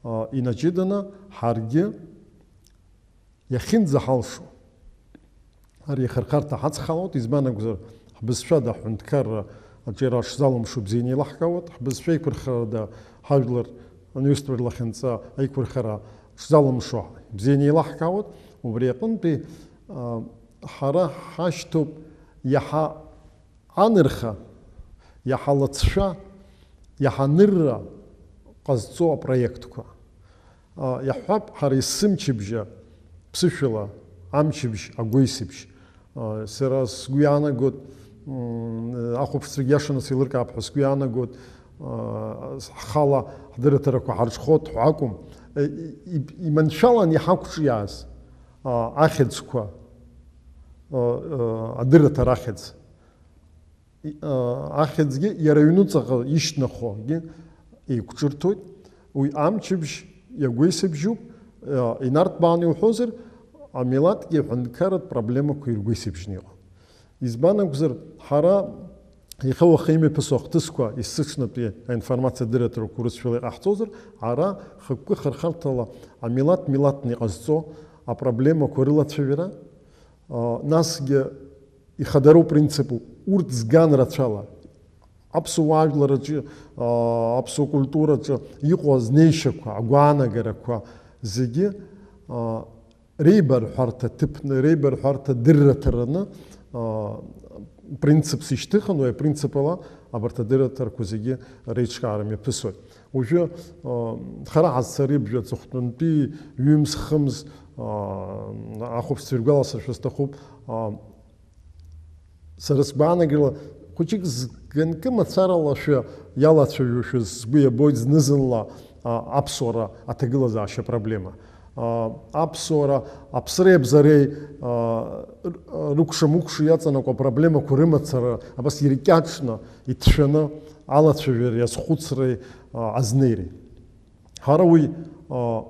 а, инаҷыданы ҳаргьы иахьынӡаҳалшо, ари ахырхарҭа ҳацхраауеит, избан акәзар, ҳбызшәада аҳәынҭқарра аҿиара шзалымшо бзианы еилаҳкаауеит, ҳбызшәа еиқәырхарада ҳажәлар анаҩстәи рлахьынҵа аиқәырхара шзалымшо бзианы еилаҳкаауеит, убри аҟынтәи, а, ҳара ҳашьҭоуп иаҳа анырха, иаҳа лыҵшәа, иаҳа нырра ҟазҵо апроектқәа. А, иаҳҳәап, ҳара есымчыбжьа ԥсышәала амчыбжь агәеисыбжь. А, сара сгәы иаанагоит, м, ахәаԥшцәагьы иашаны сеилыркаап ҳәа сгәы иаанагоит, а, ҳхала ҳдырраҭарақәа ҳарҽхәоит ҳәа акәым, э, и-, иманшәалан иҳақәҿиааз, а, ахьӡқәа, а, а, адырраҭара ахьӡ. И-, а, ахьӡгьы иара аҩнуҵаҟа ишьҭнахуагьы еиқәҿырҭуеит. Уи амчыбжь иагәеисыбжьуп, а, инарҭбааны иуҳәозар, амилаҭгьы аҳәынҭқарратә проблемақәа иргәеисыбжьны иҟоуп. Избан акәзар, ҳара иахьа уахеимҩаԥысуа ахҭысқәа есыҽнатәи аинформациа адырраҭарақәа урысшәала иҟаҳҵозар, ара хықәкы хырхарҭала амилаҭ милаҭны иҟазҵо апроблемақәа рылацәажәара, а, насгьы ихадароу принципуп, урҭ зган рацәала, аԥсуа жәлараҿы, аа, аԥсуа культураҿы иҟоу азнеишьақәа, агәаанагарақәа зегьы, аа, реибарҳәарҭа ҭыԥны, реибарҳәарҭа дырраҭараны, аа, принципс ишьҭыхын, уи апринцип ала абарҭ адырраҭарақәа зегьы реиҿкаара мҩаԥысуеит. Уажәы, а, хара ҳазцари бжәа аҵыхәтәантәи ҩымз-хымз, а, ахәаԥшцәа иргәаласыршәа сҭахуп, а, сара сгәаанагарала, хәыҷык зганкы мацаралашәа иалацәажәошәа сгәы иабоит зны-зынла, а, аԥсуара аҭагылазаашьа проблема. А, аԥсуара аԥсреи абзареи, а, р-, рыкәша-мыкәша иаҵанакуа апроблемақәа рымацара абас иркьаҿны, иҭшәаны алацәажәареи азхәыцреи, а, азнеиреи. Ҳара уи, а,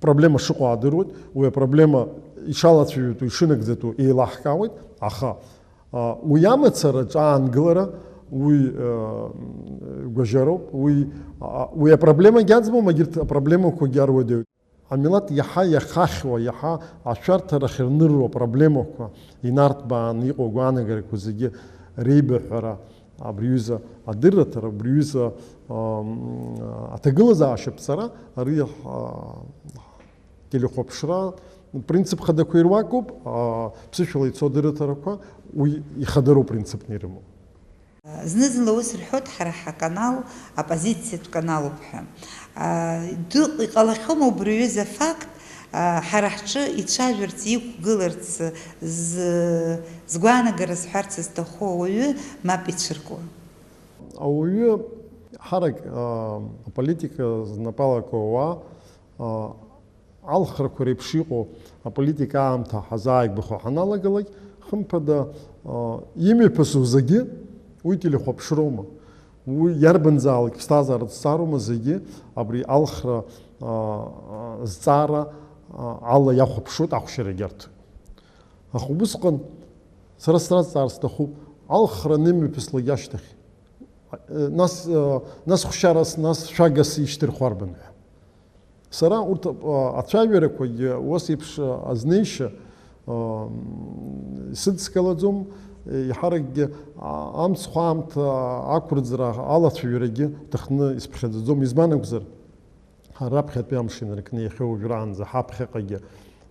проблема шыҟоу аадыруеит, уи апроблема ишалацәажәатәу, ишынагӡатәу еилаҳкаауеит, аха, а, уи амацара, аҿаангылара, уи, а, гәажьароуп, уи, а, уи апроблемагьы аӡбом, егьырҭ апроблемақәагьы аруадаҩуп. Амилаҭ иаҳа иахахьуа, иаҳа ашәарҭарахь ирныруа апроблемақәа инарҭбааны иҟоу агәаанагарақәа зегьы реибаҳәара, абри ҩыза адырраҭара, абри ҩыза, ам, аҭагылазаашьа аԥҵара, ари, а, телехәаԥшра принцип хадақәа ируакуп, а, ԥсышәала ицо адырраҭарақәа уи ихадароу принципны ирымоуп. Зны-зынла ус рҳәоит, ҳара ҳаканал аппозициатә каналуп ҳәа. Дыҟ-, иҟалахьоума убри аҩыза афакт, ҳара ҳҿы ицәажәарц, иқәгыларц з-, згәаанагара зҳәарц зҭаху ауаҩы мап ицәыркуа? Ауаҩы ҳарак, а, аполитика знапалақәа уа, а, алхрақәа реиԥш иҟоу аполитика аамҭа ҳазааигәахо ҳаналагалак, хымԥада, а, имҩаԥысу зегьы уи телехәаԥшроума? Уи иарбанзаалак ԥсҭазааратә зҵаароума зегьы абри алхра, а, а, зҵаара, а, ала иахәаԥшуеит, ахәшьарагьы арҭоит. Аха убысҟан сара сразҵаар сҭахуп, алхра анымҩаԥыслак ашьҭахь, а, нас, а, нас хәшьарас, нас шәагас ишьҭырхуа арбан ҳәа. Сара урҭ, а, ацәажәарақәагьы ус еиԥш, а, азнеишьа, а, м, исыдскылаӡом, еиҳаракгьы, а, амцхә аамҭа ақәырӡра алацәажәарагьы ҭахны исԥхьаӡаӡом, избан акәзар, ҳара раԥхьатәи амш инаркны иахьа уажәраанӡа ҳаԥхьаҟагьы,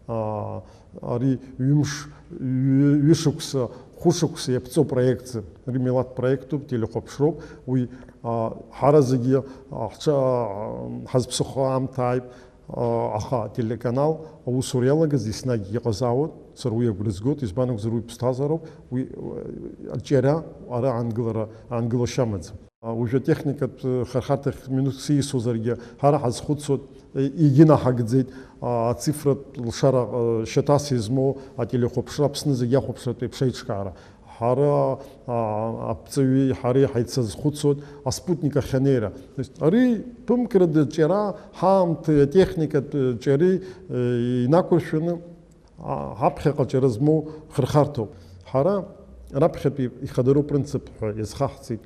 а, ари ҩымш, ҩ-, ҩышықәса, хәышықәса иаԥҵоу проектӡам. Ари милаҭ проектуп, телехәаԥшроуп. Уи, а, ҳара зегьы, а, ҳҽа-, а, ҳазԥсыхо аамҭа ааип, а, аха ателеканал аусура иалагаз еснагь иҟазаауан. Сара уи агәра згоит, избан акәзар, уи ԥсҭазаароуп, уи, а, аҿиара, ара аангылара, аангылашьа амаӡам. Уажәы атехникатә, э, хархарҭахь минуҭк сиасуазаргьы, ҳара ҳазхәыцуеит, э, егьынаҳагӡеит, а, ацифратә лшара, э, шьаҭас измоу ателехәаԥшра Аԥсны зегь иахәаԥшратә еиԥш аиҿкаара. Ҳара, а, аԥҵаҩи ҳареи ҳаицазхәыцуеит аспутник ахь анеира. То есть ари ԥымкрада ҿиара, ҳаамҭеи атехникатә, э, ҿиареи, э, инақәыршәаны, а, ҳаԥхьаҟа ҿиара змоу хырхарҭоуп. Ҳара раԥхьатәи ихадароу принцип ҳәа иазхаҳҵеит.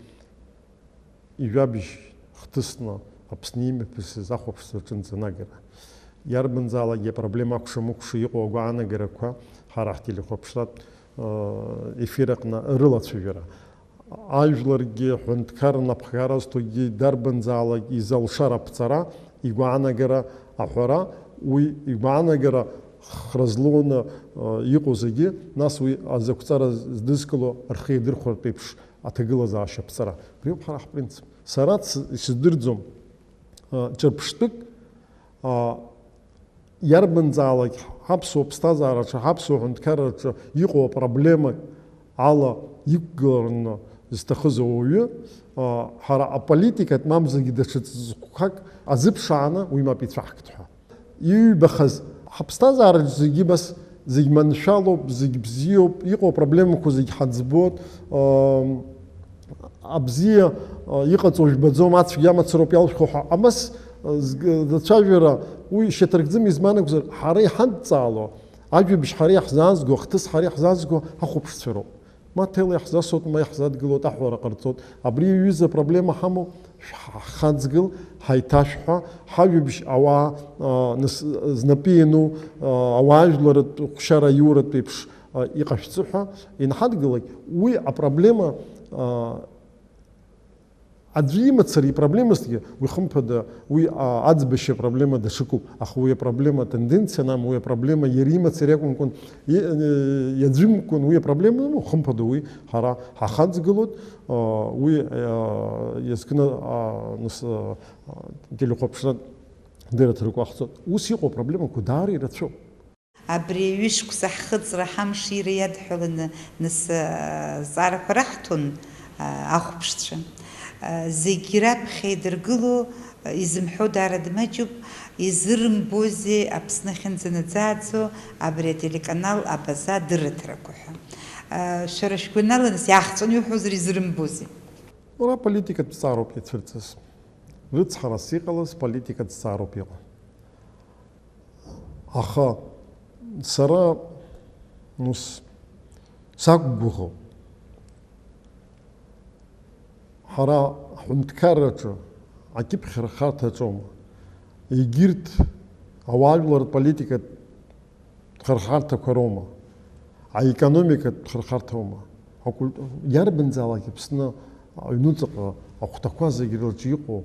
Ижәабжь хҭысны Аԥсны имҩаԥысыз ахәаԥшцәа рҿынӡа анагара. Иарбанзаалакгьы апроблема акәша-мыкәша иҟоу агәаанагарақәа ҳара ҳтелехәаԥшратә, э, ефир аҟны рылацәажәара. Ажәларгьы, ҳәынҭқарра напхгара зҭогьы дарбанзаалак изы алшара аԥҵара, игәаанагара аҳәара, уи игәаанагара хра злоуны, э, иҟоу зегьы, нас уи азакәҵара здызкыло рхы иадырхәартә еиԥш аҭагылазаашьа аԥҵара. Убриоуп ҳара ҳпринцип. Сара ц-, исыздырӡом, а, ҿырԥштәык, а, иарбанзаалак ҳаԥсуа ԥсҭазаараҿы, ҳаԥсуа ҳәынҭқарраҿы иҟоу апроблемак ала иқәгылараны зҭахыз ауаҩы, а, ҳара аполитикатә мамзаргьы даҽа ҵхқәак азыԥшааны уи мап ицәаҳкт ҳәа. Иҩбахаз, ҳаԥсҭазаараҿ зегьы бас, зегь маншәалоуп, зегь бзиоуп, иҟоу апроблемақәа зегь ҳаӡбоит, ам, абзиа, а, иҟаҵоу жәбаӡом, ацәгьа амацароуп иалшәхо ҳәа. Абас, а, зг-, ацәажәара уи шьаҭаркӡам, изман акәзар, ҳара иҳадҵаало, ажәабжь ҳара иаҳзаазго, ахҭыс ҳара иаҳзаазго ҳахәаԥшцәа роуп. Ма ҭел иаҳзасуеит, ма иаҳзадгылоит, аҳәара ҟарҵоит. Абри аҩыза апроблема ҳамоу, шәҳ-, ҳхаҵгыл, ҳаиҭашәҳәа, ҳажәабжь ауаа, а, нас-, знапы иану, а, ауаажәларратә ҟәшара аиуратә еиԥш, а, иҟашәҵы ҳәа инҳадгылак, уи апроблема, а, Аӡәы имацара ипроблемазҭгьы, уи хымԥада, уи, а, аӡбашьа проблема даҽакуп. Аха уи апроблема атенденциа анам, уи апроблема иара имацара иакәымкәан, и-, э, иаӡәымкәан уи апроблема анамоу, хымԥада уи ҳара ҳахаҵгылоит, а, уи, а, иазкны, а, нас, а, телехәаԥшра дырраҭарақәа ҟаҳҵоит. Ус иҟоу апроблемақәа даара ирацәоуп. Абри аҩышықәса ҳхыҵра ҳамшира иадҳәаланы нас, а, зҵаарақәа раҳҭон, а, ахәаԥшцәа. А, зегьы раԥхьа идыргыло, а, изымҳәо даараӡа маҷуп, изырымбозеи Аԥсны ахьынӡанаӡааӡо абри ателеканал Абаза адырраҭарақәа ҳәа? А, шәара шәгәанала, нас, иаахҵәаны иуҳәозар, изырымбозеи? Уара политикатә ҵаароуп ицәырҵыз. Рыцҳарас иҟалаз политикатә ҵаароуп иҟоу. Аха сара ус сақәгәыӷуп. Ҳара ҳҳәынҭқарраҿы акьыԥхь рхарҭаҿома, егьырҭ ауаажәлар политикатә хырхарҭақәа роума, аекономикатә хырхарҭа аума, акульт-, иарбанзаалак Аԥсны аҩнуҵаҟа ахәҭақәа зегьы рҿы иҟоу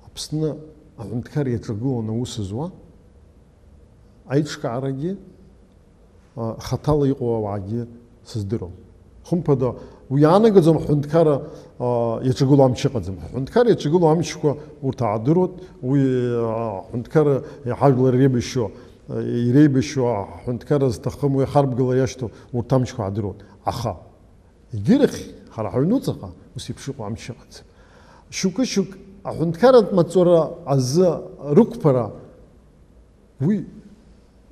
Аԥсны аҳәынҭқар иаҿагыланы аус зуа, аиҿкаарагьы, а, хаҭала иҟоу ауаагьы сыздыруам. Хымԥада, уи иаанагаӡом ҳҳәынҭқарра, а, иаҿагылоу амч ыҟаӡам. Ҳҳәынҭқарра иаҿагылоу амчқәа урҭ аадыруеит, уи, а, ҳҳәынҭқарра ҳажәлар иреибашьуа, а, иреибашьуа ҳҳәынҭқарра зҭахым, уи ахарбгала иашьҭоу урҭ амчқәа аадыруеит. Аха егьирахь, ҳара ҳаҩнуҵаҟа ус еиԥш иҟоу амч ыҟаӡам. Шьоукы-шьоук аҳәынҭқарратә маҵзура азы рықәԥара уи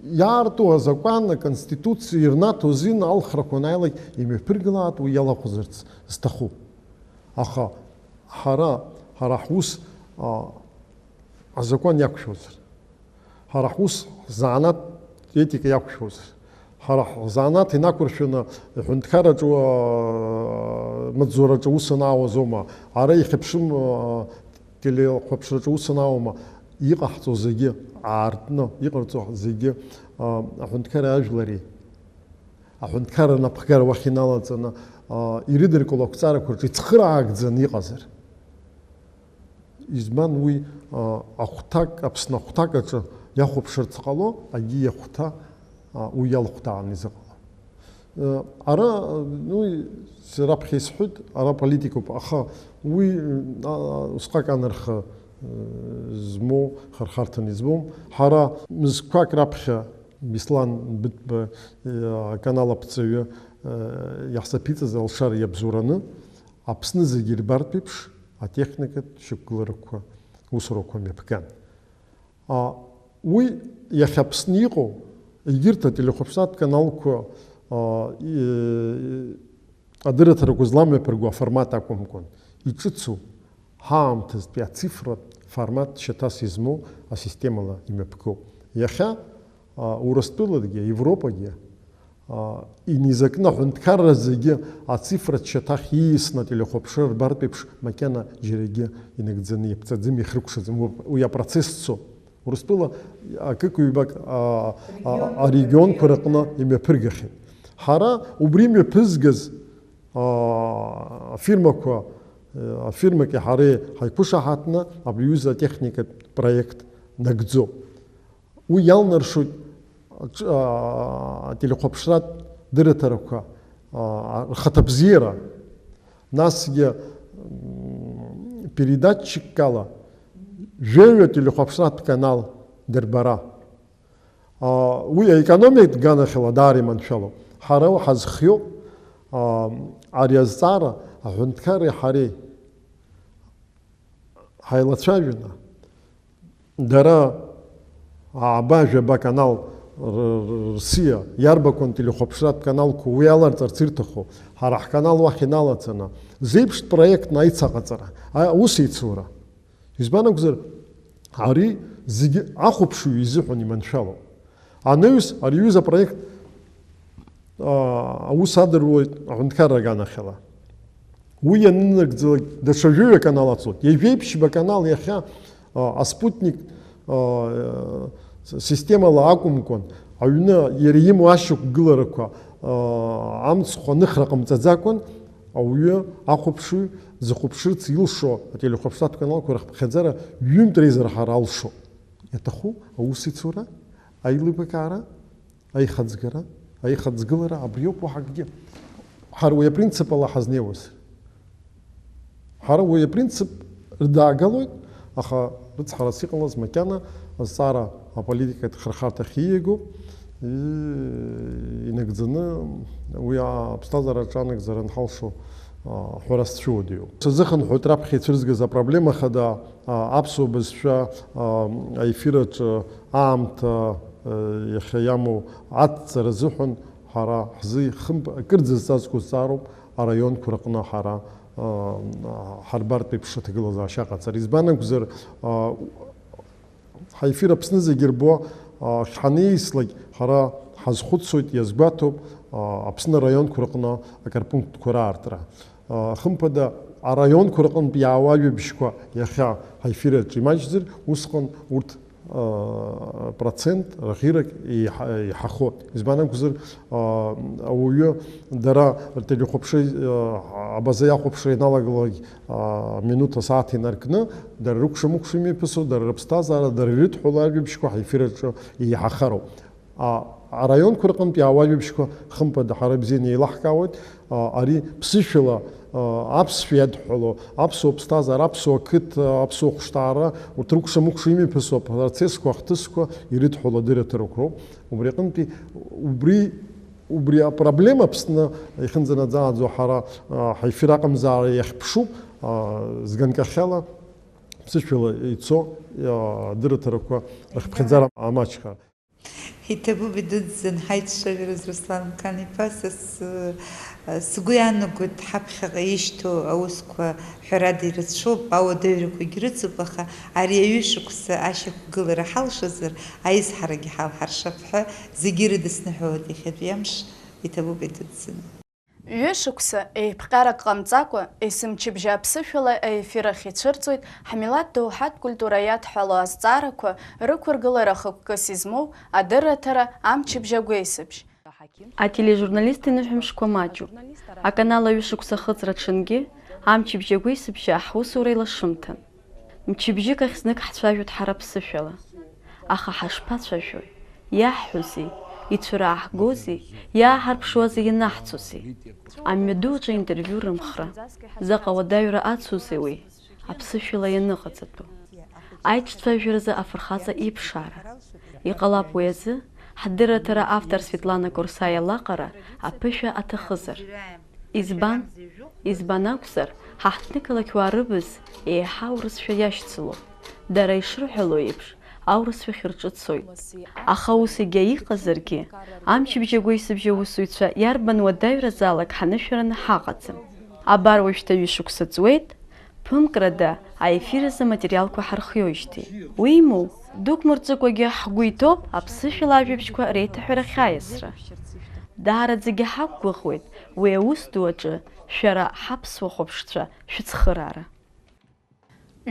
иаарту азакәан, аконституциа ирнаҭо азин алхрақәа анааилак имҩаԥыргалааит уи иалахәызарц зҭаху. Аха ҳара, ҳара ҳус, а, азакәан иақәшәозар, ҳара ҳус ҳзанааҭ етика иақәшәозар, ҳара ҳзанааҭ инақәыршәаны аҳәынҭқарраҿы, а, маҵзураҿы аус анаауазоума, ара ихьыԥшым, а, телехәаԥшраҿы ус анааоума, иҟаҳҵо зегьы аартны, иҟарҵо зегьы, а, аҳәынҭқарреи ажәлари, аҳәынҭқарра напхгара уахь иналаҵаны, а, ирыдыркыло ақәҵарақәа рҿы ицхыраагӡаны иҟазар. Избан уи, а, ахәҭак, Аԥсны ахәҭак аҿы иахәаԥшырц ҟало, агьи иахәҭа, а, уи иалхәҭааны изыҟало. Ара, ну, раԥхьа исҳәеит, ара политикоуп, аха уи, а, усҟак анарха, э, змоу, хырхарҭан измоу. Ҳара мызқәак раԥхьа Беслан Быҭәба, э, аканал аԥҵаҩы, э, иаҳзаԥиҵаз алшара иабзоураны, Аԥсны зегьы ирбартә еиԥш, атехникатә шьақәгыларақәа, усурақәа мҩаԥган. А, уи иахьа Аԥсны иҟоу, егьырҭ ателехәаԥшратә каналқәа, а, и-, адырраҭарақәа зламҩаԥырго аформат акәымкәан, иҿыцу ҳаамҭазтәи ацифратә формат шьаҭас измоу асистемала имҩаԥгоуп. Иахьа, а, Урыстәылагьы, Европагьы, а, инеизакны аҳәынҭқарра зегьы ацифратә шьаҭахь ииасны ателехәаԥшра рбартә еиԥш макьана џьарагьы инагӡаны иаԥҵаӡам, иахьрыкәшаӡом. Уи апроцесс цо. Урыстәыла акык-ҩбак, а, а, арегионқәа рыҟны имҩаԥыргахьеит. Ҳара убри мҩаԥызгаз, а, афирмақәа, а, афирмаки ҳареи ҳаиқәышаҳаҭны абри аҩыза атехникатә проект нагӡоуп. Уи иалнаршоит аҿ-, а, ателехәаԥшратә дырраҭарақәа, а, рхаҭабзиара, насгьы, м, передатчиккала жәаҩа телехәаԥшратә канал дырбара. А, уи аекономикатә ганахьала даара иманшәалоуп. Ҳара ҳазхиоуп, а, ари азҵаара аҳәынҭқарреи ҳареи ҳаилацәажәаны, дара ааба-жәаба канал р-, р-, рсиа, иарбақәан телехәаԥшратә каналқәа уи аларҵарц ирҭаху, ҳара ҳканал уахь иналаҵаны, зеиԥштә проектны аицаҟаҵара, а, аусеицура. Избан акәзар, ари зегьы ахәаԥшыҩ изыҳәан иманшәалоуп. Анаҩс ари аҩыза апроект, а, аус адыруеит аҳәынҭқарра аганахьала. Уи ианынагӡалак даҽа жәаҩа канал ацоит. Ҩажәеиԥшьба канал иахьа, а, аспутник, а, с-, системала акәымкәан, аҩны иара имоу ашьақәгыларақәа, а, амцхә аныхра ҟамҵаӡакәан, ауаҩы ахәаԥшыҩ Дзыхәаԥшырц илшо ателехәаԥшратә каналқәа рыхԥхьаӡара ҩынтә реизара ҳара алшо. Иаҭаху аусеицура, аилибакаара, аихаҵгара, аихаҵгылара, абриоуп, уаҳа акгьы. Ҳара уи апринцип ала ҳазнеиуаз. Ҳара уи апринцип рдаагалоит, аха рыцҳарас иҟалаз макьана азҵаара аполитикатә хырхарҭахь ииагоу, и-, инагӡаны уи аԥсҭазаара аҿы анагӡара анҳалшо, а, ҳәара сцәыуадаҩуп. Сазыхынҳәуеит раԥхьа ицәырызгаз апроблема хада, а, аԥсуа бызшәа, а, аефир аҿы аамҭа, а, иахьа иамоу адҵара азыҳәан ҳара ҳзы хымԥ-, акырӡа зҵазкуа зҵаароуп араионқәа рҟны ҳара, а, ҳарбартә еиԥш аҭагылазаашьа ҟаҵара. Избан акәзар, а, ҳаефир Аԥсны зегьы рбо, а, ҳанеислак, ҳара ҳазхәыцуеит, иазгәаҭоуп, а, Аԥсны араионқәа рҟны акорпунктқәа раартра. А, хымԥада, араионқәа рҟынтә иаауа ажәабжьқәа иахьа ҳаефир аҿы имаҷзар, усҟан урҭ, а, процент рӷьырак еиҳа-, еиҳахоит. Избан акәзар, а, ауаҩы дара ртелехәаԥшра, а, абаза иахәаԥшра ианалагалак, а, минуҭ асааҭ инаркны, дара рыкәша-мыкәша имҩаԥысуа, дара рыԥсҭазаара, дара ирыдҳәалоу ажәабжьқәа ҳаефир аҿы еиҳахароуп. А, араионқәа рҟынтә иаауа ажәабжьқәа хымԥада ҳара бзианы еилаҳкаауеит. А, ари ԥсышәала, а, аԥсшәа иадҳәало, аԥсуа ԥсҭазаара, аԥсуа қыҭа, аԥсуа хәшҭаара, урҭ рыкәша-мыкәша имҩаԥысуа апроцессқәа, ахҭысқәа ирыдҳәало адырраҭарақәа роуп. Убри аҟынтәи, убри, убри апроблема Аԥсны иахьынӡанаӡааӡо ҳара, а, ҳаефир аҟамзаара иахьԥшуп, а, зганкахьала ԥсышәала ицо, а, адырраҭарақәа рыхԥхьаӡара амаҷхар. Иҭабуп идуӡӡан ҳаицәажәараз, Руслан Мқан-иԥа, са с-, сгәы иаанагоит ҳаԥхьаҟа ишьҭоу аусқәа ҳәарада ирацәоуп, ауадаҩрақәагьы рыцуп, аха ари аҩышықәса ашьақәгылара ҳалшазар, аизҳарагьы ҳалҳаршап ҳәа зегьы ирыдысныҳәалоит иахьатәи амш, иҭабуп идуӡӡаны. Ҩышықәса еиԥҟьарак ҟамҵакәа, есымчыбжьа аԥсышәала аефир ахь ицәырҵуеит ҳмилаҭ доуҳатә культура иадҳәало азҵаарақәа рықәыргылара хықәкыс измоу адырраҭара Амчыбжь агәеисыбжь. Атележурналист иныҳәа мшқәа маҷуп. Аканал аҩышықәса ахыҵра аҽынгьы, Амчыбжь агәеисыбжьы аҳусура еилашымҭан. Мчыбжьык ахь знык ҳцәажәоит ҳара ԥсышәала. Аха ҳашԥацәажәои? Иаҳҳәозеи? Ицәырааҳгозеи? Иааҳарԥшуазеи, ианаҳҵозеи? Амҩаду аҿы аинтервиу рымхра. Заҟа уадаҩра ацузеи уи, аԥсышәала ианыҟаҵатәу? Аиҿцәажәаразы афырхаҵа иԥшаара. Иҟалап уи азы, ҳдырраҭара автор Светлана Корсаиа лаҟара аԥышәа аҭахызар. Избан? Избан акәзар, ҳа ҳҭнықалақьуаа рыбз еиҳа аурысшәа иашьцыло, дара ишрыҳәало еиԥш, аурысшәахь рҿы цоит. Аха ус егьа иҟазаргьы, Амчыбжь агәеисыбжьы аусзуҩцәа иарбан уадаҩразаалак ҳанышәараны ҳаҟаӡам. Абар уажәшьҭа ҩышықәса ҵуеит, ԥымкрада аефир азы аматериалқәа ҳархиоижьҭеи. Уимоу, дук мырҵыкәагьы ҳгәы иҭоуп аԥсышәала ажәабжьқәа реиҭаҳәарахь аиасра. Даараӡагьы ҳақәгәыӷуеит уи аус ду аҿы шәара ҳаԥсуа хәаԥшцәа шәыцхыраара.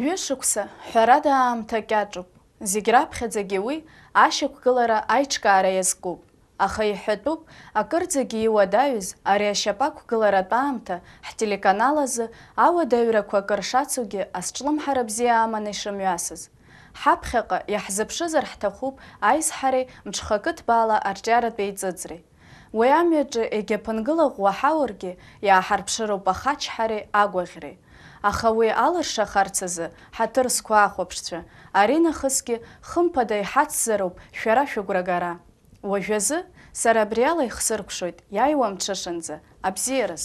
Ҩышықәса, ҳәарада, аамҭа кьаҿуп. Зегь раԥхьаӡагьы уи ашьақәгылара аиҿкаара иазкуп. Аха иҳәатәуп, акырӡагьы иуадаҩыз ари ашьапы ақәгыларатә аамҭа ҳтелеканал азы ауадаҩрақәа акыр шацугьы азҿлымҳара бзиа аманы ишымҩасыз. Ҳаԥхьаҟа иаҳзыԥшызар ҳҭахуп аизҳареи мҽхакы ҭбаала арҿиаратә еиҵыҵреи. Уи амҩаҿы егьа ԥынгыла ӷәӷәа ҳаургьы, иааҳарԥшыроуп ахачҳареи агәаӷьреи. Аха уи алыршахарц азы, ҳаҭыр зқәу ахәаԥшцәа, аринахысгьы хымԥада иҳацзароуп шәара шәыгәрагара. Уажәазы сара абриала ихсыркәшоит иааиуа амҽышанӡа абзиараз.